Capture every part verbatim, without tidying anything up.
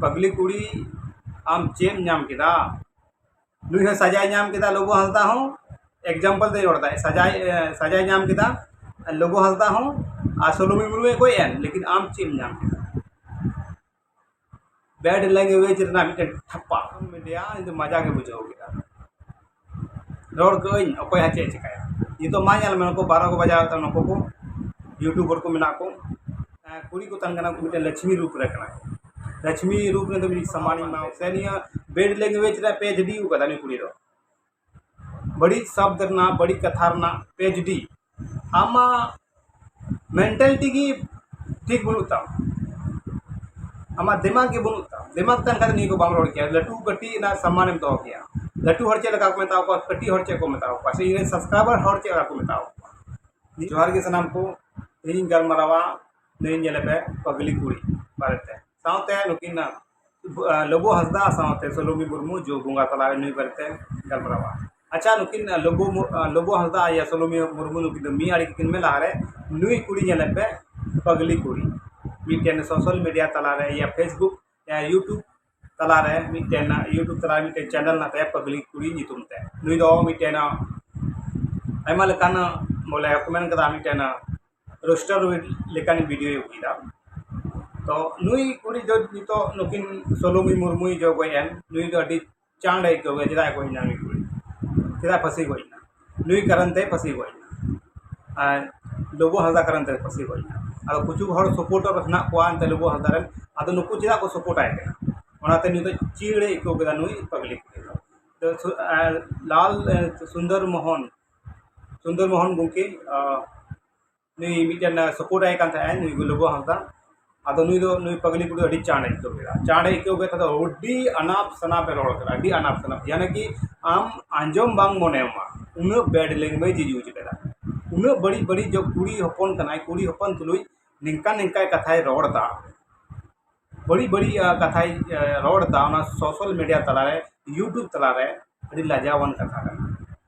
ᱯᱟᱜᱽᱞᱤ ᱠᱩᱲᱤ, ᱟᱢ ᱪᱮᱫ ᱮᱢ ᱧᱟᱢ ᱠᱮᱫᱟ? ᱱᱩᱭ ᱦᱚᱸ ᱥᱟᱡᱟᱭ ᱧᱟᱢ ᱠᱮᱫᱟ, ᱞᱚᱵᱚ ᱦᱟᱸᱥᱫᱟ ᱦᱚᱸ᱾ ᱮᱠᱡᱟᱢᱯᱚᱞ ᱛᱮᱧ ᱨᱚᱲ ᱮᱫᱟ, ᱥᱟᱡᱟᱭ, ᱮ, ᱥᱟᱡᱟᱭ ᱧᱟᱢ ᱠᱮᱫᱟ ᱞᱚᱵᱚ ᱦᱟᱸᱥᱫᱟ ᱦᱚᱸ, ᱟᱨ ᱥᱳᱞᱳᱢᱤ ᱢᱩᱨᱢᱩᱭ ᱜᱚᱡ ᱮᱱ, ᱞᱮᱠᱤᱱ ᱟᱢ ᱪᱮᱫ ᱮᱢ ᱧᱟᱢ ᱠᱮᱫᱟ? ᱵᱮᱰ ᱞᱮᱝᱜᱩᱭᱮᱡᱽ ᱨᱮᱱᱟᱜ ᱢᱤᱫᱴᱮᱱ ᱴᱷᱟᱯᱟ᱾ ᱢᱤᱰᱤᱭᱟ, ᱤᱧ ᱫᱚ ᱢᱟᱡᱟ ᱜᱮ ᱵᱩᱡᱷᱟᱹᱣ ᱠᱮᱫᱟ᱾ ᱨᱚᱲ ᱠᱟᱹᱜ ᱟᱹᱧ, ᱚᱠᱚᱭ ᱦᱟᱸᱜ ᱪᱮᱫ ᱮ ᱪᱤᱠᱟᱹᱭᱟ? ᱱᱤᱛᱚᱜ ᱢᱟ ᱧᱮᱞ ᱢᱮ, ᱱᱩᱠᱩ ᱵᱟᱨᱚ ᱠᱚ ᱵᱟᱡᱟᱣ ᱮᱫᱟ, ᱱᱩᱠᱩ ᱠᱚ ᱭᱩᱴᱩᱵᱟᱨ ᱠᱚ ᱢᱮᱱᱟᱜ ᱠᱚ, ᱮᱸ, ᱠᱩᱲᱤ ᱠᱚ ᱛᱟᱦᱮᱱ ᱠᱟᱱᱟ, ᱢᱤᱫᱴᱮᱱ ᱞᱚᱪᱷᱢᱤ ᱨᱩᱯ ᱨᱮ ᱠᱟᱱᱟ᱾ ᱞᱚᱪᱷᱢᱤ ᱨᱩᱯ ᱨᱮ ᱫᱚ ᱢᱤᱫ ᱥᱚᱢᱢᱟᱱᱤᱧ ᱮᱢᱟᱣ ᱥᱮ ᱱᱤᱭᱟᱹ ᱵᱮᱰ ᱞᱮᱝᱜᱩᱭᱮᱡᱽ ᱨᱮ ᱯᱮ ᱡᱤ ᱰᱤ ᱟᱠᱟᱫᱟ ᱱᱩᱭ ᱠᱩᱲᱤ ᱫᱚ᱾ ᱵᱟᱹᱲᱤᱡ ᱥᱚᱵᱫ ᱨᱮᱱᱟᱜ, ᱵᱟᱹᱲᱤᱡ ᱠᱟᱛᱷᱟ ᱨᱮᱱᱟᱜ ᱯᱮ ᱡᱤ ᱰᱤ᱾ ᱟᱢᱟᱜ ᱢᱮᱱᱴᱟᱞᱤᱴᱤ ᱜᱮ ᱴᱷᱤᱠ ᱵᱟᱹᱱᱩᱜ ᱛᱟᱢ, ᱟᱢᱟᱜ ᱫᱤᱢᱟᱜᱽ ᱜᱮ ᱵᱟᱹᱱᱩᱜ ᱛᱟᱢ᱾ ᱫᱤᱢᱟᱜᱽ ᱛᱟᱦᱮᱱ ᱠᱷᱟᱱ ᱱᱤᱭᱟᱹ ᱠᱚ ᱵᱟᱢ ᱨᱚᱲ ᱠᱮᱭᱟ, ᱞᱟᱹᱴᱩ ᱠᱟᱹᱴᱤᱡ ᱨᱮᱱᱟᱜ ᱥᱚᱢᱢᱟᱱᱮᱢ ᱫᱚᱦᱚ ᱠᱮᱭᱟ᱾ ᱞᱟᱹᱴᱩ ᱦᱚᱲ ᱪᱮᱫ ᱞᱮᱠᱟ ᱠᱚ ᱢᱮᱛᱟ ᱠᱚᱣᱟ, ᱠᱟᱹᱴᱤᱡ ᱦᱚᱲ ᱪᱮᱫ ᱠᱚ ᱢᱮᱛᱟ ᱠᱚᱣᱟ, ᱥᱮ ᱤᱧ ᱨᱮᱱ ᱥᱟᱵᱥᱠᱨᱟᱭᱵᱟᱨ ᱦᱚᱲ ᱪᱮᱫ ᱞᱮᱠᱟ ᱠᱚ ᱢᱮᱛᱟ ᱠᱚᱣᱟ? ᱡᱚᱦᱟᱨ ᱜᱮ ᱥᱟᱱᱟᱢ ᱠᱚ, ᱛᱮᱦᱮᱧ ᱤᱧ ᱜᱟᱞᱢᱟᱨᱟᱣᱟ ᱱᱩᱭ ᱧᱮᱞᱮ ᱯᱮ ᱯᱟᱜᱽᱞᱤ ᱠᱩᱲᱤ ᱵᱟᱨᱮᱛᱮ, ᱥᱟᱶᱛᱮ ᱱᱩᱠᱤᱱ, ᱟᱸ, ᱞᱚᱵᱚ ᱦᱟᱸᱥᱫᱟ ᱥᱟᱶᱛᱮ ᱥᱳᱞᱳᱢᱤ ᱢᱩᱨᱢᱩ ᱡᱚ ᱵᱚᱸᱜᱟ ᱛᱟᱞᱟ ᱨᱮ ᱱᱩᱭ ᱵᱟᱨᱮᱛᱮ ᱜᱟᱞᱢᱟᱨᱟᱣᱟ᱾ ᱟᱪᱪᱷᱟ, ᱱᱩᱠᱤᱱ, ᱟᱸ, ᱞᱚᱵᱚ ᱢᱩ-, ᱟᱸ, ᱞᱚᱵᱚ ᱦᱟᱸᱥᱫᱟ ᱟᱨ ᱥᱳᱞᱳᱢᱤ ᱢᱩᱨᱢᱩ ᱱᱩᱠᱤᱱ ᱫᱚ ᱢᱤᱫ ᱟᱲᱮ ᱠᱤᱱ ᱢᱮᱞᱟ ᱨᱮ, ᱱᱩᱭ ᱠᱩᱲᱤ ᱧᱮᱞᱮ ᱯᱮ ᱯᱟᱜᱽᱞᱤ ᱠᱩᱲᱤ, ᱢᱤᱫᱴᱮᱱ ᱥᱳᱥᱟᱞ ᱢᱤᱰᱤᱭᱟ ᱛᱟᱞᱟ ᱨᱮ, ᱭᱟ Facebook, ᱭᱟ YouTube ᱛᱟᱞᱟ ᱨᱮ ᱢᱤᱫᱴᱮᱱ, YouTube ᱛᱟᱞᱟ ᱨᱮ ᱢᱤᱫᱴᱮᱱ ᱪᱮᱱᱮᱞ ᱦᱮᱱᱟᱜ ᱛᱟᱭᱟ ᱯᱟᱜᱽᱞᱤ ᱠᱩᱲᱤ ᱧᱩᱛᱩᱢ ᱛᱮ᱾ ᱱᱩᱭ ᱫᱚ ᱢᱤᱫᱴᱮᱱ, ᱟᱸ, ᱟᱭᱢᱟ ᱞᱮᱠᱟᱱ, ᱵᱚᱞᱮ ᱠᱚ ᱢᱮᱱ ᱠᱟᱫᱟ, ᱢᱤᱫᱴᱮᱱ, ᱟᱸ, ᱨᱳᱥᱴᱟᱨ ᱞᱮᱠᱟᱱ ᱵᱷᱤᱰᱤᱭᱳᱭ ᱟᱹᱜᱩᱭᱮᱫᱟ᱾ ᱛᱚ ᱱᱩᱭ ᱠᱩᱲᱤ ᱫᱚ ᱱᱤᱛᱚᱜ ᱱᱩᱠᱤᱱ ᱥᱳᱞᱳᱢᱤ ᱢᱩᱨᱢᱩᱭ ᱡᱚ ᱜᱚᱡ ᱮᱱ, ᱱᱩᱭ ᱫᱚ ᱟᱹᱰᱤ ᱪᱟᱸᱰ ᱮ ᱟᱹᱭᱠᱟᱹᱣ ᱠᱮᱫᱟ, ᱪᱮᱫᱟᱜ ᱮ ᱜᱚᱡ ᱮᱱᱟ ᱱᱩᱭ ᱠᱩᱲᱤ, ᱪᱮᱫᱟᱜ ᱯᱷᱟᱹᱥᱤ ᱜᱚᱡ ᱮᱱᱟ? ᱱᱩᱭ ᱠᱟᱨᱚᱱ ᱛᱮ ᱯᱷᱟᱹᱥᱤ ᱜᱚᱡ ᱮᱱᱟ, ᱟᱨ ᱞᱚᱵᱚ ᱦᱟᱸᱥᱫᱟ ᱠᱟᱨᱚᱱ ᱛᱮ ᱯᱷᱟᱹᱥᱤ ᱜᱚᱡ ᱮᱱᱟ᱾ ᱟᱫᱚ ᱠᱤᱪᱷᱩ ᱦᱚᱲ ᱥᱟᱯᱳᱨᱴᱟᱨ ᱦᱮᱱᱟᱜ ᱠᱚᱣᱟ ᱮᱱᱛᱮ ᱞᱚᱵᱚ ᱦᱟᱸᱥᱫᱟ ᱨᱮᱱ, ᱟᱫᱚ ᱱᱩᱠᱩ ᱪᱮᱫᱟᱜ ᱠᱚ ᱥᱟᱯᱳᱨᱴ ᱟᱭ ᱠᱟᱱᱟ? ᱚᱱᱟᱛᱮ ᱱᱩᱭ ᱫᱚ ᱪᱤᱲ ᱮ ᱟᱹᱭᱠᱟᱹᱣ ᱠᱮᱫᱟ ᱱᱩᱭ ᱯᱟᱜᱽᱞᱤ ᱠᱩᱲᱤ ᱫᱚ᱾ ᱛᱚ ᱥᱩ-, ᱟᱨ ᱞᱟᱞ, ᱮ, ᱥᱩᱱᱫᱚᱨ ᱢᱳᱦᱚᱱ, ᱥᱩᱱᱫᱚᱨ ᱢᱳᱦᱚᱱ ᱜᱚᱢᱠᱮ, ᱟ, ᱱᱩᱭ ᱢᱤᱫᱴᱮᱱ ᱥᱟᱯᱳᱨᱴ ᱟᱭ ᱠᱟᱱ ᱛᱟᱦᱮᱸᱫ ᱱᱩᱭ ᱞᱚᱵᱚ ᱦᱟᱸᱥᱫᱟ᱾ ᱟᱫᱚ ᱱᱩᱭ ᱫᱚ, ᱱᱩᱭ ᱯᱟᱜᱽᱞᱤ ᱠᱩᱲᱤ ᱫᱚ ᱟᱹᱰᱤ ᱪᱟᱸᱰ ᱮ ᱟᱹᱭᱠᱟᱹᱣ ᱠᱮᱫᱟ᱾ ᱪᱟᱸᱰ ᱮ ᱟᱹᱭᱠᱟᱹᱣ ᱠᱮᱫᱟ, ᱟᱫᱚ ᱟᱹᱰᱤ ᱟᱱᱟᱯ ᱥᱟᱱᱟᱯ ᱮ ᱨᱚᱲ ᱠᱮᱫᱟ, ᱟᱹᱰᱤ ᱟᱱᱟᱯ ᱥᱟᱱᱟᱯ, ᱭᱟᱱᱮ ᱠᱤ ᱟᱢ ᱟᱸᱡᱚᱢ ᱵᱟᱝ ᱢᱚᱱᱮ ᱟᱢᱟ, ᱩᱱᱟᱹᱜ ᱵᱮᱰ ᱞᱮᱝᱜᱩᱭᱮᱡᱽ ᱮ ᱤᱭᱩᱡᱽ ᱠᱮᱫᱟ᱾ ᱩᱱᱟᱹᱜ ᱵᱟᱹᱲᱤᱡ ᱵᱟᱹᱲᱤᱡ ᱡᱚ ᱠᱩᱲᱤ ᱦᱚᱯᱚᱱ ᱠᱟᱱᱟᱭ, ᱠᱩᱲᱤ ᱦᱚᱯᱚᱱ ᱛᱩᱞᱩᱡ ᱱᱤᱝᱠᱟᱱ ᱱᱤᱝᱠᱟᱭ ᱠᱟᱛᱷᱟᱭ ᱨᱚᱲ ᱮᱫᱟ, ᱵᱟᱹᱲᱤᱡ ᱵᱟᱹᱲᱤᱡ, ᱟ, ᱠᱟᱛᱷᱟᱭ, ᱮ, ᱨᱚᱲ ᱮᱫᱟ ᱚᱱᱟ ᱥᱳᱥᱟᱞ ᱢᱤᱰᱤᱭᱟ ᱛᱟᱞᱟᱨᱮ, ᱭᱩᱴᱩᱵᱽ ᱛᱟᱞᱟᱨᱮ, ᱟᱹᱰᱤ ᱞᱟᱡᱟᱣᱟᱱ ᱠᱟᱛᱷᱟ ᱠᱟᱱᱟ᱾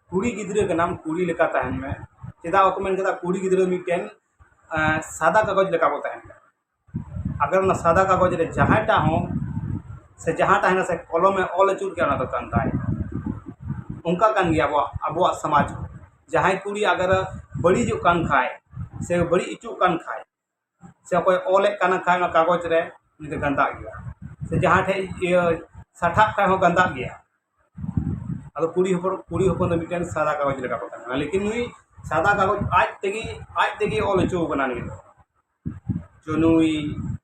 ᱠᱩᱲᱤ ᱜᱤᱫᱽᱨᱟᱹ ᱠᱟᱱᱟᱢ, ᱠᱩᱲᱤ ᱞᱮᱠᱟ ᱛᱟᱦᱮᱱ ᱢᱮ᱾ ᱪᱮᱫᱟᱜ ᱵᱟᱠᱚ ᱢᱮᱱ ᱠᱮᱫᱟ ᱠᱩᱲᱤ ᱜᱤᱫᱽᱨᱟᱹ ᱢᱤᱫᱴᱮᱱ, ᱮ, ᱥᱟᱫᱟ ᱠᱟᱜᱚᱡᱽ ᱞᱮᱠᱟ ᱵᱚ ᱛᱟᱦᱮᱱ ᱠᱟᱱᱟ? ᱟᱜᱟᱨ ᱚᱱᱟ ᱥᱟᱫᱟ ᱠᱟᱜᱚᱡᱽ ᱨᱮ ᱡᱟᱦᱟᱸᱭᱴᱟᱜ ᱦᱚᱸ ᱥᱮ ᱡᱟᱦᱟᱸ ᱛᱟᱦᱮᱱᱟ ᱥᱮ ᱠᱚᱞᱚᱢᱮ ᱚᱞ ᱟᱹᱪᱩᱨ ᱠᱮᱭᱟ, ᱚᱱᱟ ᱫᱚ ᱜᱟᱸᱫᱟᱭ᱾ ᱚᱱᱠᱟ ᱠᱟᱱ ᱜᱮᱭᱟ ᱟᱵᱚᱣᱟᱜ, ᱟᱵᱚᱣᱟᱜ ᱥᱚᱢᱟᱡᱽ᱾ ᱡᱟᱦᱟᱸᱭ ᱠᱩᱲᱤ ᱟᱜᱟᱨ ᱵᱟᱹᱲᱤᱡᱚᱜ ᱠᱟᱱ ᱠᱷᱟᱡ ᱥᱮ ᱵᱟᱹᱲᱤᱡ ᱚᱪᱚᱜ ᱠᱟᱱ ᱠᱷᱟᱡ, ᱥᱮ ᱚᱠᱚᱭ ᱚᱞᱮᱫ ᱠᱟᱱᱟ ᱠᱷᱟᱡ ᱚᱱᱟ ᱠᱟᱜᱚᱡᱽ ᱨᱮ, ᱩᱱᱤ ᱫᱚ ᱜᱟᱸᱫᱟᱜ ᱜᱮᱭᱟ᱾ ᱥᱮ ᱡᱟᱦᱟᱸ ᱴᱷᱮᱡ ᱤᱭᱟᱹ ᱥᱟᱴᱷᱟᱜ ᱠᱷᱟᱡ ᱦᱚᱸ ᱜᱟᱸᱫᱟᱜ ᱜᱮᱭᱟ᱾ ᱟᱫᱚ ᱠᱩᱲᱤ ᱦᱚᱯᱚᱱ, ᱠᱩᱲᱤ ᱦᱚᱯᱚᱱ ᱫᱚ ᱢᱤᱫᱴᱮᱱ ᱥᱟᱫᱟ ᱠᱟᱜᱚᱡᱽ ᱞᱮᱠᱟ ᱠᱚ ᱛᱟᱦᱮᱱᱟ, ᱞᱮᱠᱤᱱ ᱱᱩᱭ ᱥᱟᱫᱟ ᱠᱟᱜᱚᱡᱽ ᱟᱡ ᱛᱮᱜᱮ, ᱟᱡ ᱛᱮᱜᱮ ᱚᱞ ᱦᱚᱪᱚ ᱠᱟᱱᱟ ᱱᱩᱭ ᱫᱚ᱾ ᱡᱚ ᱱᱩᱭ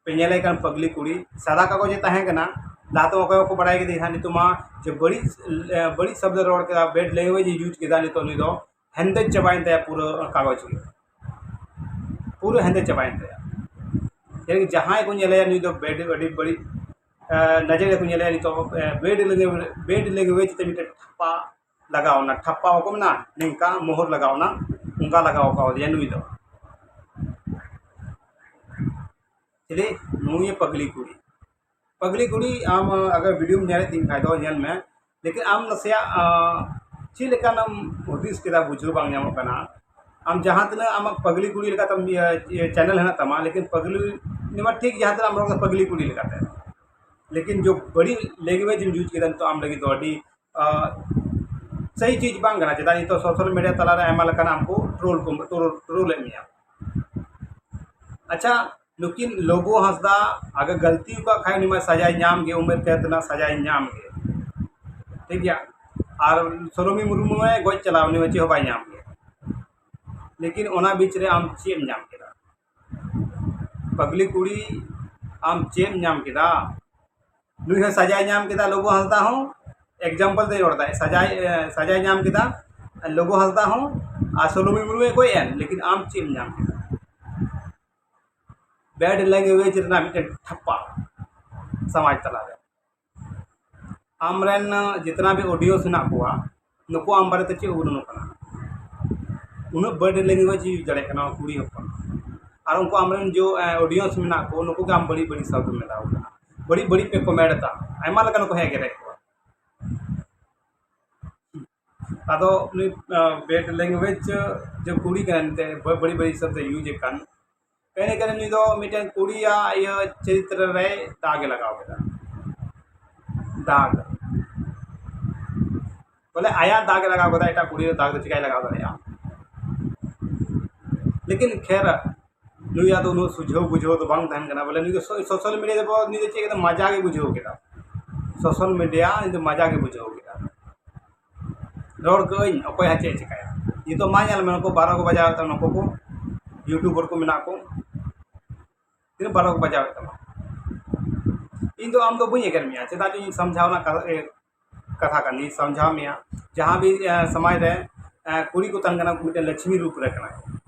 ᱯᱮ ᱧᱮᱞᱮ ᱠᱟᱱ ᱯᱟᱜᱽᱞᱤ ᱠᱩᱲᱤ, ᱥᱟᱫᱟ ᱠᱟᱜᱚᱡᱽ ᱮ ᱛᱟᱦᱮᱸ ᱠᱟᱱᱟ᱾ ᱞᱟᱦᱟ ᱛᱮ ᱚᱠᱚᱭ ᱵᱟᱠᱚ ᱵᱟᱲᱟᱭ ᱠᱮᱫᱮ ᱦᱟᱸᱜ, ᱱᱤᱛᱚᱜ ᱢᱟ ᱡᱮ ᱵᱟᱹᱲᱤᱡ, ᱵᱟᱹᱲᱤᱡ ᱥᱚᱵᱫ ᱨᱚᱲ ᱠᱮᱫᱟ, bad language use ᱠᱮᱫᱟ, ᱱᱤᱛᱚᱜ ᱱᱩᱭ ᱫᱚ ᱦᱮᱸᱫᱮ ᱪᱟᱵᱟᱭᱮᱱ ᱛᱟᱭᱟ ᱯᱩᱨᱟᱹ ᱠᱟᱜᱚᱡᱽ ᱜᱮ, ᱯᱩᱨᱟᱹ ᱦᱮᱸᱫᱮ ᱪᱟᱵᱟᱭᱮᱱ ᱛᱟᱭᱟ᱾ ᱡᱟᱦᱟᱸᱭ ᱠᱚ ᱧᱮᱞᱮᱭᱟ ᱱᱩᱭ ᱫᱚ bad, ᱟᱹᱰᱤ ᱵᱟᱹᱲᱤᱡ, ᱟᱸ, ᱱᱚᱡᱚᱨ ᱨᱮᱠᱚ ᱧᱮᱞᱮᱭᱟ ᱱᱤᱛᱚᱜ, ᱟᱸ, bad language, bad language ᱛᱮ ᱢᱤᱫᱴᱮᱱ ᱴᱷᱟᱯᱟ ᱞᱟᱜᱟᱣ ᱮᱱᱟ, ᱴᱷᱟᱯᱟ ᱵᱟᱠᱚ ᱢᱮᱱᱟ, ᱱᱤᱝᱠᱟ ᱢᱚᱦᱚᱨ ᱞᱟᱜᱟᱣ ᱮᱱᱟ, ᱚᱱᱠᱟ ᱞᱟᱜᱟᱣ ᱠᱟᱣᱫᱮᱭᱟ ᱱᱩᱭ ᱫᱚ᱾ ᱪᱤᱞᱤ? ᱱᱩᱭ ᱯᱟᱜᱽᱞᱤ ᱠᱩᱲᱤ᱾ ᱯᱟᱜᱽᱞᱤ ᱠᱩᱲᱤ, ᱟᱢ ᱟᱜᱟᱨ video ᱧᱮᱞᱮᱫ ᱛᱤᱧ ᱠᱷᱟᱡ ᱫᱚ ᱧᱮᱞ ᱢᱮ, ᱞᱮᱠᱤᱱ ᱟᱢ ᱱᱟᱥᱮᱭᱟᱜ, ᱟᱸ, ᱪᱮᱫ ᱞᱮᱠᱟᱱᱟᱢ ᱦᱩᱫᱤᱥ ᱠᱮᱫᱟ ᱵᱩᱡᱷᱟᱹᱣ ᱵᱟᱝ ᱧᱟᱢᱚᱜ ᱠᱟᱱᱟ᱾ ᱟᱢ ᱡᱟᱦᱟᱸ ᱛᱤᱱᱟᱹᱜ ᱟᱢᱟᱜ ᱯᱟᱜᱽᱞᱤ ᱠᱩᱲᱤ ᱞᱮᱠᱟᱛᱮᱢ, ᱤᱭᱟᱹ, ᱤᱭᱟᱹ, channel ᱦᱮᱱᱟᱜ ᱛᱟᱢᱟ, ᱞᱮᱠᱤᱱ ᱯᱟᱜᱽᱞᱤ, ᱱᱤᱭᱟᱹ ᱢᱟ ᱴᱷᱤᱠ ᱡᱟᱦᱟᱸ ᱛᱤᱱᱟᱹᱜ ᱟᱢ ᱨᱚᱲ ᱠᱮᱫᱟ ᱯᱟᱜᱽᱞᱤ ᱠᱩᱲᱤ ᱞᱮᱠᱟᱛᱮ, ᱞᱮᱠᱤᱱ ᱡᱚ ᱵᱟᱹᱲᱤᱡ language ᱮᱢ use ᱠᱮᱫᱟ ᱱᱤᱛᱚᱜ ᱟᱢ ᱞᱟᱹᱜᱤᱫ ᱫᱚ ᱟᱹᱰᱤ, ᱟᱸ, ᱥᱟᱹᱦᱤ ᱪᱤᱡᱽ ᱵᱟᱝ ᱠᱟᱱᱟ᱾ ᱪᱮᱫᱟᱜ ᱱᱤᱛᱚᱜ social media ᱛᱟᱞᱟᱨᱮ ᱟᱭᱢᱟ ᱞᱮᱠᱟᱱ ᱟᱢ ᱠᱚ troll ᱠᱚ, troll, troll ᱮᱫ ᱢᱮᱭᱟ᱾ ᱟᱪᱪᱷᱟ, ᱞᱮᱠᱤᱱ ᱞᱚᱵᱚ ᱦᱟᱸᱥᱫᱟ ᱟᱜᱟᱨ ᱜᱟᱞᱛᱤ ᱟᱠᱟᱫ ᱠᱷᱟᱡ ᱩᱱᱤ ᱢᱟ ᱥᱟᱡᱟᱭ ᱧᱟᱢ ᱜᱮ, ᱩᱢᱮᱨ ᱠᱮᱫ ᱨᱮᱱᱟᱜ ᱥᱟᱡᱟᱭ ᱧᱟᱢ ᱜᱮ, ᱴᱷᱤᱠ ᱜᱮᱭᱟ᱾ ᱟᱨ ᱥᱳᱞᱳᱢᱤ ᱢᱩᱨᱢᱩ ᱢᱟᱭ ᱜᱚᱡ ᱪᱟᱞᱟᱣ, ᱩᱱᱤ ᱢᱟ ᱪᱮᱫ ᱦᱚᱸ ᱵᱟᱭ ᱧᱟᱢ ᱜᱮ᱾ ᱞᱮᱠᱤᱱ ᱚᱱᱟ ᱵᱤᱪ ᱨᱮ ᱟᱢ ᱪᱮᱫ ᱮᱢ ᱧᱟᱢ ᱠᱮᱫᱟ? ᱯᱟᱜᱽᱞᱤ ᱠᱩᱲᱤ, ᱟᱢ ᱪᱮᱫ ᱮᱢ ᱧᱟᱢ ᱠᱮᱫᱟ? ᱱᱩᱭ ᱦᱚᱸ ᱥᱟᱡᱟᱭ ᱧᱟᱢ ᱠᱮᱫᱟ, ᱞᱚᱵᱚ ᱦᱟᱸᱥᱫᱟ ᱦᱚᱸ, example ᱛᱮᱭ ᱨᱚᱲ ᱫᱟᱭ, ᱥᱟᱡᱟᱭ, ᱮ, ᱥᱟᱡᱟᱭ ᱧᱟᱢ ᱠᱮᱫᱟ, ᱞᱚᱵᱚ ᱦᱟᱸᱥᱫᱟ ᱦᱚᱸ, ᱟᱨ ᱥᱳᱞᱳᱢᱤ ᱢᱩᱨᱢᱩᱭ ᱜᱚᱡ ᱮᱱ, ᱞᱮᱠᱤᱱ ᱟᱢ ᱪᱮᱫ ᱮᱢ ᱧᱟᱢ ᱠᱮᱫᱟ? Bad language ᱨᱮᱱᱟᱜ ᱢᱤᱫᱴᱮᱱ ᱴᱷᱟᱯᱟ ᱥᱚᱢᱟᱡᱽ ᱛᱟᱞᱟᱨᱮ᱾ ᱟᱢᱨᱮᱱ ᱡᱤᱛᱱᱟ ᱵᱷᱤ audience ᱦᱮᱱᱟᱜ ᱠᱚᱣᱟ, ᱱᱩᱠᱩ ᱟᱢ ᱵᱟᱨᱮᱛᱮ ᱪᱮᱫ ᱦᱚᱸ ᱵᱟᱹᱱᱩᱜ ᱠᱟᱱᱟ᱾ ᱩᱱᱟᱹᱜ bad language use ᱫᱟᱲᱮᱭᱟᱜ ᱠᱟᱱᱟ ᱠᱩᱲᱤ ᱦᱚᱯᱚᱱ, ᱟᱨ ᱩᱱᱠᱩ ᱟᱢᱨᱮᱱ ᱡᱚ, ᱮ, audience ᱢᱮᱱᱟᱜ ᱠᱚ, ᱱᱩᱠᱩ ᱜᱮ ᱟᱢ ᱵᱟᱹᱲᱤᱡ ᱵᱟᱹᱲᱤᱡ ᱥᱟᱵᱫ ᱢᱮᱛᱟ ᱠᱚ ᱠᱟᱱᱟ, ᱵᱟᱹᱲᱤᱡ ᱵᱟᱹᱲᱤᱡ ᱯᱮ comment ᱮᱫᱟ, ᱟᱭᱢᱟ ᱞᱮᱠᱟᱱ ᱠᱚ ᱦᱮᱸ ᱮᱜᱮᱨᱮᱫ ᱠᱚᱣᱟ᱾ ᱟᱫᱚ ᱱᱩᱭ, ᱟ, bad language ᱡᱮ ᱠᱩᱲᱤ ᱠᱟᱱᱟᱭ ᱮᱱᱛᱮ, ᱵᱟ-, ᱵᱟᱹᱲᱤᱡ ᱵᱟᱹᱲᱤᱡ ᱥᱟᱵᱫ ᱮ use ᱮᱫ ᱠᱟᱱ, ᱠᱟᱹᱦᱱᱤ ᱠᱟᱹᱦᱱᱤ ᱱᱩᱭ ᱫᱚ ᱢᱤᱫᱴᱮᱱ ᱠᱩᱲᱤᱭᱟᱜ ᱤᱭᱟᱹ ᱪᱚᱨᱤᱛᱨᱚ ᱨᱮ ᱫᱟᱜ ᱮ ᱞᱟᱜᱟᱣ ᱠᱮᱫᱟ᱾ ᱫᱟᱜᱽ, ᱵᱚᱞᱮ ᱟᱭᱟᱜ ᱫᱟᱜᱽ ᱮ ᱞᱟᱜᱟᱣ ᱠᱟᱫᱟ, ᱮᱴᱟᱜ ᱠᱩᱲᱤ ᱫᱟᱜᱽ ᱫᱚ ᱪᱤᱠᱟᱭ ᱞᱟᱜᱟᱣ ᱫᱟᱲᱮᱭᱟᱜᱼᱟ? ᱞᱮᱠᱤᱱ ᱠᱷᱮᱨ, ᱱᱩᱭᱟᱜ ᱫᱚ ᱩᱱᱟᱹᱜ ᱥᱩᱡᱷᱟᱹᱣ ᱵᱩᱡᱷᱟᱹᱣ ᱫᱚ ᱵᱟᱝ ᱛᱟᱦᱮᱱ ᱠᱟᱱᱟ᱾ ᱵᱚᱞᱮ ᱱᱩᱭ ᱫᱚ ᱥᱳ-, social media ᱨᱮ ᱵᱚ-, ᱱᱩᱭ ᱫᱚ ᱪᱮᱫ ᱠᱟᱫᱟ, ᱢᱟᱡᱟ ᱜᱮ ᱵᱩᱡᱷᱟᱹᱣ ᱠᱮᱫᱟ᱾ Social media ᱱᱩᱭ ᱫᱚ ᱢᱟᱡᱟ ᱜᱮ ᱵᱩᱡᱷᱟᱹᱣ ᱠᱮᱫᱟ᱾ ᱨᱚᱲ ᱠᱟᱹᱜ ᱟᱹᱧ, ᱚᱠᱚᱭ ᱦᱟᱸᱜ ᱪᱮᱫ ᱮ ᱪᱤᱠᱟᱹᱭᱟ? ᱱᱤᱛᱚᱜ ᱢᱟ ᱧᱮᱞ ᱢᱮ, ᱱᱩᱠᱩ ᱵᱟᱨᱚ ᱠᱚ ᱵᱟᱡᱟᱣᱮᱫ ᱛᱟᱵᱚᱱᱟ, ᱱᱩᱠᱩ ᱠᱚ YouTuber ᱠᱚ ᱢᱮᱱᱟᱜ ᱠᱚ, ᱛᱤᱱᱟᱹᱜ ᱵᱟᱨᱚ ᱠᱚ ᱵᱟᱡᱟᱣᱮᱫ ᱛᱟᱵᱚᱱᱟ᱾ ᱤᱧ ᱫᱚ ᱟᱢ ᱫᱚ ᱵᱟᱹᱧ ᱮᱜᱮᱨ ᱢᱮᱭᱟ, ᱪᱮᱫᱟᱜ ᱡᱮ ᱤᱧ ᱥᱟᱢᱡᱷᱟᱣ ᱨᱮᱱᱟᱜ ᱠᱟᱛᱷᱟ, ᱮ, ᱠᱟᱛᱷᱟ ᱠᱟᱱ, ᱤᱧ ᱥᱟᱢᱡᱷᱟᱣ ᱢᱮᱭᱟ᱾ ᱡᱟᱦᱟᱸ ᱵᱤ-, ᱮ, ᱥᱚᱢᱟᱡᱽ ᱨᱮ, ᱮ, ᱠᱩᱲᱤ ᱠᱚ ᱛᱟᱦᱮᱱ ᱠᱟᱱᱟ, ᱢᱤᱫᱴᱮᱱ ᱞᱚᱪᱷᱢᱤ ᱨᱩᱯ ᱨᱮ ᱠᱟᱱᱟ᱾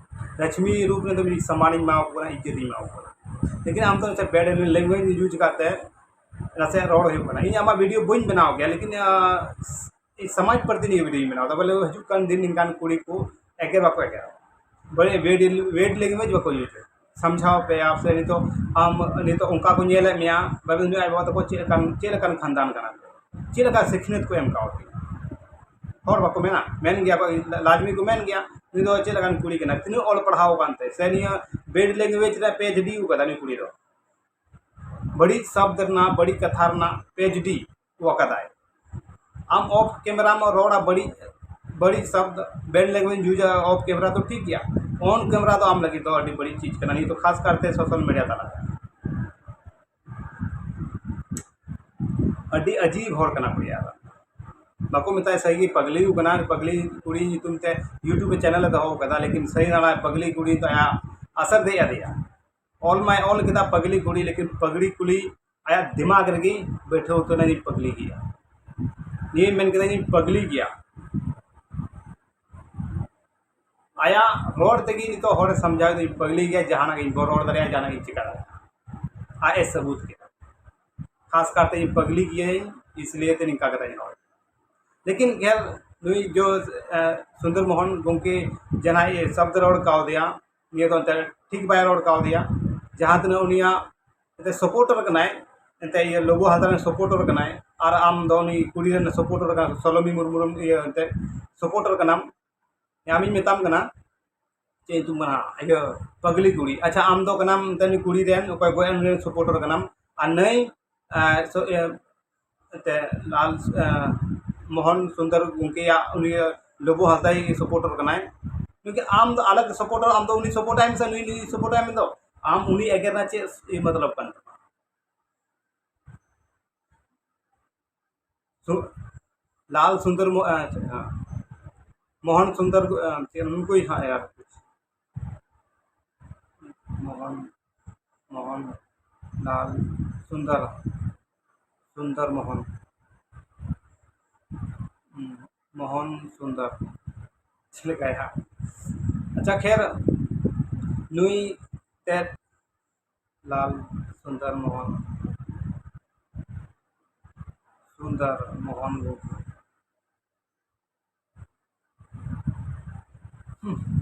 ᱞᱚᱪᱷᱢᱤ ᱨᱩᱯ ᱨᱮᱫᱚ ᱢᱤᱫ ᱥᱚᱢᱢᱟᱱᱤᱧ ᱮᱢᱟ ᱠᱚ ᱠᱟᱱᱟ, ᱤᱡᱽᱡᱚᱛ ᱤᱧ ᱮᱢᱟ ᱠᱚ ᱠᱟᱱᱟ᱾ ᱞᱮᱠᱤᱱ ᱟᱢ ᱫᱚ ᱢᱤᱫᱴᱮᱱ bad language use ᱠᱟᱛᱮ ᱱᱟᱥᱮ ᱨᱚᱲ ᱦᱩᱭᱩᱜ ᱠᱟᱱᱟ᱾ ᱤᱧ ᱟᱢᱟᱜ video ᱵᱟᱹᱧ ᱵᱮᱱᱟᱣ ᱜᱮᱭᱟ, ᱞᱮᱠᱤᱱ, ᱟ, ᱤᱧ ᱥᱚᱢᱟᱡᱽ ᱯᱨᱚᱛᱤ ᱱᱤᱭᱮ video ᱤᱧ ᱵᱮᱱᱟᱣ ᱮᱫᱟ, ᱵᱚᱞᱮ ᱦᱤᱡᱩᱜ ᱠᱟᱱ ᱫᱤᱱ ᱱᱤᱝᱠᱟᱱ ᱠᱩᱲᱤ ᱠᱚ ᱮᱜᱮᱨ ᱵᱟᱠᱚ ᱮᱜᱮᱨᱟ, ᱵᱚᱞᱮ bad, bad language ᱵᱟᱠᱚ use ᱟ᱾ ᱥᱟᱢᱡᱷᱟᱣ ᱯᱮᱭᱟ ᱥᱮ ᱱᱤᱛᱚᱜ ᱟᱢ, ᱱᱤᱛᱚᱜ ᱚᱱᱠᱟ ᱠᱚ ᱧᱮᱞᱮᱫ ᱢᱮᱭᱟ, ᱵᱟᱵᱮ ᱩᱱᱤ ᱟᱡ ᱵᱟᱵᱟ ᱛᱟᱠᱚ ᱪᱮᱫ ᱞᱮᱠᱟᱱ, ᱪᱮᱫ ᱞᱮᱠᱟᱱ ᱠᱷᱟᱱᱫᱟᱱ ᱠᱟᱱᱟ, ᱪᱮᱫ ᱞᱮᱠᱟ ᱥᱤᱠᱷᱱᱟᱹᱛ ᱠᱚ ᱮᱢ ᱠᱟᱣᱫᱮᱭᱟ? ᱦᱚᱲ ᱵᱟᱠᱚ ᱢᱮᱱᱟ, ᱢᱮᱱ ᱜᱮᱭᱟ ᱠᱚ, ᱞᱟᱡᱢᱤ ᱠᱚ ᱢᱮᱱ ᱜᱮᱭᱟ, ᱩᱱᱤ ᱫᱚ ᱪᱮᱫ ᱞᱮᱠᱟᱱ ᱠᱩᱲᱤ ᱠᱟᱱᱟ, ᱛᱤᱱᱟᱹᱜ ᱚᱞ ᱯᱟᱲᱦᱟᱣ ᱟᱠᱟᱱ ᱛᱮ, ᱥᱮ ᱱᱤᱭᱟᱹ bad language ᱨᱮ PhD ᱟᱠᱟᱫᱟ ᱱᱩᱭ ᱠᱩᱲᱤ ᱫᱚ᱾ ᱵᱟᱹᱲᱤᱡ ᱥᱚᱵᱫ ᱨᱮᱱᱟᱜ, ᱵᱟᱹᱲᱤᱡ ᱠᱟᱛᱷᱟ ᱨᱮᱱᱟᱜ PhD ᱟᱠᱟᱫᱟᱭ᱾ ᱟᱢ off camera ᱢ ᱨᱚᱲᱟ ᱵᱟᱹᱲᱤᱡ, ᱵᱟᱹᱲᱤᱡ ᱥᱚᱵᱫ, bad language use ᱟ off camera ᱫᱚ ᱴᱷᱤᱠ ᱜᱮᱭᱟ, on camera ᱫᱚ ᱟᱢ ᱞᱟᱹᱜᱤᱫ ᱫᱚ ᱟᱹᱰᱤ ᱵᱟᱹᱲᱤᱡ ᱪᱤᱡᱽ ᱠᱟᱱᱟ, ᱱᱤᱭᱟᱹ ᱫᱚ ᱠᱷᱟᱥ ᱠᱟᱨᱛᱮ social media ᱛᱟᱞᱟᱛᱮ᱾ ᱟᱹᱰᱤ ᱟᱹᱡᱤᱵ ᱦᱚᱲ ᱠᱟᱱᱟ ᱠᱚ ᱭᱟᱨ᱾ ᱵᱟᱠᱚ ᱢᱮᱛᱟᱭᱟ ᱥᱟᱹᱨᱤ ᱜᱮ ᱯᱟᱜᱽᱞᱤ ᱠᱟᱱᱟ, ᱯᱟᱜᱽᱞᱤ ᱠᱩᱲᱤ ᱧᱩᱛᱩᱢ ᱛᱮ YouTube ᱪᱮᱱᱮᱞ ᱮ ᱫᱚᱦᱚ ᱠᱟᱫᱟ, ᱞᱮᱠᱤᱱ ᱥᱟᱹᱨᱤ ᱱᱟᱲᱟ ᱯᱟᱜᱽᱞᱤ ᱠᱩᱲᱤ ᱫᱚ ᱟᱭᱟᱜ ᱟᱥᱚᱨ ᱫᱮᱡ ᱟᱫᱮᱭᱟ᱾ ᱚᱞ ᱢᱟᱭ ᱚᱞ ᱠᱮᱫᱟ ᱯᱟᱜᱽᱞᱤ ᱠᱩᱲᱤ, ᱞᱮᱠᱤᱱ ᱯᱟᱜᱽᱞᱤ ᱠᱩᱲᱤ ᱟᱭᱟᱜ ᱫᱤᱢᱟᱜᱽ ᱨᱮᱜᱮ ᱵᱟᱹᱭᱴᱷᱟᱹᱣ ᱩᱛᱟᱹᱨ ᱮᱱᱟ, ᱤᱧ ᱯᱟᱜᱽᱞᱤ ᱜᱮᱭᱟ᱾ ᱱᱤᱭᱟᱹ ᱢᱮᱱ ᱠᱮᱫᱟ, ᱤᱧ ᱯᱟᱜᱽᱞᱤ ᱜᱮᱭᱟ᱾ ᱟᱭᱟᱜ ᱨᱚᱲ ᱛᱮᱜᱮ ᱱᱤᱛᱚᱜ ᱦᱚᱲᱮ ᱥᱟᱢᱡᱷᱟᱣ ᱮᱫᱟ, ᱤᱧ ᱯᱟᱜᱽᱞᱤ ᱜᱮᱭᱟ, ᱡᱟᱦᱟᱱᱟᱜ ᱜᱤᱧ ᱨᱚᱲ ᱫᱟᱲᱮᱭᱟᱜᱼᱟ, ᱡᱟᱦᱟᱱᱟᱜ ᱜᱤᱧ ᱪᱤᱠᱟ ᱫᱟᱲᱮᱭᱟᱜᱼᱟ᱾ ᱟᱡ ᱮ ᱥᱟᱹᱵᱩᱛ ᱠᱮᱫᱟ᱾ ᱠᱷᱟᱥ ᱠᱟᱨᱛᱮ ᱤᱧ ᱯᱟᱜᱽᱞᱤ ᱜᱤᱭᱟᱹᱧ, ᱤᱥᱞᱤᱭᱮ ᱛᱮ ᱱᱤᱝᱠᱟ ᱠᱟᱛᱮ ᱤᱧ ᱨᱚᱲ᱾ ᱞᱮᱠᱤᱱ ᱠᱷᱮᱨ, ᱱᱩᱭ ᱡᱚ, ᱮ, ᱥᱩᱱᱫᱚᱨ ᱢᱳᱦᱚᱱ ᱜᱚᱢᱠᱮ ᱡᱟᱦᱟᱸᱭ ᱥᱚᱵᱫ ᱨᱚᱲ ᱠᱟᱣᱫᱮᱭᱟ, ᱱᱤᱭᱟᱹ ᱫᱚ ᱮᱱᱛᱮ ᱴᱷᱤᱠ ᱵᱟᱭ ᱨᱚᱲ ᱠᱟᱣᱫᱮᱭᱟ᱾ ᱡᱟᱦᱟᱸ ᱛᱤᱱᱟᱹᱜ ᱩᱱᱤᱭᱟᱜ ᱮᱱᱛᱮ supporter ᱠᱟᱱᱟᱭ, ᱮᱱᱛᱮ ᱤᱭᱟᱹ ᱞᱳᱵᱳ ᱦᱟᱸᱥᱫᱟ ᱨᱮᱱ supporter ᱠᱟᱱᱟᱭ, ᱟᱨ ᱟᱢ ᱫᱚ ᱩᱱᱤ ᱠᱩᱲᱤ ᱨᱮᱱ supporter ᱠᱟᱱᱟ, ᱥᱚᱞᱚᱢᱤ ᱢᱩᱨᱢᱩ ᱨᱮᱱ ᱤᱭᱟᱹ ᱮᱱᱛᱮ supporter ᱠᱟᱱᱟᱢ᱾ ᱟᱢᱤᱧ ᱢᱮᱛᱟᱢ ᱠᱟᱱᱟ, ᱪᱮᱫ ᱧᱩᱛᱩᱢ ᱠᱟᱱᱟ, ᱤᱭᱟᱹ, ᱯᱟᱜᱽᱞᱤ ᱠᱩᱲᱤ᱾ ᱟᱪᱪᱷᱟ, ᱟᱢ ᱫᱚ ᱠᱟᱱᱟᱢ ᱮᱱᱛᱮ ᱩᱱᱤ ᱠᱩᱲᱤ ᱨᱮᱱ, ᱚᱠᱚᱭ ᱜᱚᱡ ᱮᱱ ᱨᱮᱱ supporter ᱠᱟᱱᱟᱢ, ᱟᱨ ᱱᱟᱹᱭ, ᱮ, ᱥᱚ-, ᱤᱭᱟᱹ, ᱮᱱᱛᱮ ᱞᱟᱞ, ᱮ, ᱢᱳᱦᱚᱱ ᱥᱩᱱᱫᱚᱨ ᱜᱚᱢᱠᱮᱭᱟᱜ, ᱩᱱᱤ ᱞᱩᱵᱩ ᱦᱟᱸᱥᱫᱟᱭ ᱥᱟᱯᱳᱨᱴᱟᱨ ᱠᱟᱱᱟᱭ᱾ ᱠᱤᱭᱩᱠᱤ ᱟᱢ ᱫᱚ ᱟᱞᱟᱜᱽ ᱥᱟᱯᱳᱨᱴᱟᱨ, ᱟᱢ ᱫᱚ ᱩᱱᱤ ᱥᱟᱯᱳᱨᱴ ᱟᱭ ᱢᱮ ᱥᱮ ᱱᱩᱭ, ᱱᱩᱭ ᱥᱟᱯᱳᱨᱴ ᱟᱭ ᱢᱮ ᱫᱚ, ᱟᱢ ᱩᱱᱤ ᱮᱜᱮᱨ ᱨᱮᱱᱟᱜ ᱪᱮᱫ ᱤᱭᱟᱹ ᱢᱚᱛᱞᱚᱵ ᱠᱟᱱ ᱛᱟᱢᱟ? ᱥᱩ-, ᱞᱟᱞ ᱥᱩᱱᱫᱚᱨ ᱢᱳ-, ᱟᱪᱪᱷᱟ, ᱦᱮᱸ᱾ ᱢᱳᱦᱚᱱ ᱥᱩᱱᱫᱚᱨ, ᱟᱸ, ᱪᱮᱫ ᱱᱩᱠᱩᱭ ᱦᱟᱸᱜ ᱮ ᱢᱳᱦᱚᱱ, ᱢᱳᱦᱚᱱ ᱞᱟᱞ ᱥᱩᱱᱫᱚᱨ, ᱥᱩᱱᱫᱚᱨ ᱢᱳᱦᱚᱱ᱾ ᱦᱩᱸ, ᱢᱳᱦᱚᱱ ᱥᱩᱱᱫᱚᱨ᱾ ᱪᱮᱫ ᱞᱮᱠᱟᱭ ᱦᱟᱸᱜ? ᱟᱪᱪᱷᱟ, ᱠᱷᱮᱨ, ᱱᱩᱭ ᱛᱮᱫ ᱞᱟᱞ ᱥᱩᱱᱫᱚᱨ ᱢᱳᱦᱚᱱ, ᱥᱩᱱᱫᱚᱨ ᱢᱳᱦᱚᱱ ᱜᱚᱢᱠᱮ᱾ ᱦᱩᱸ᱾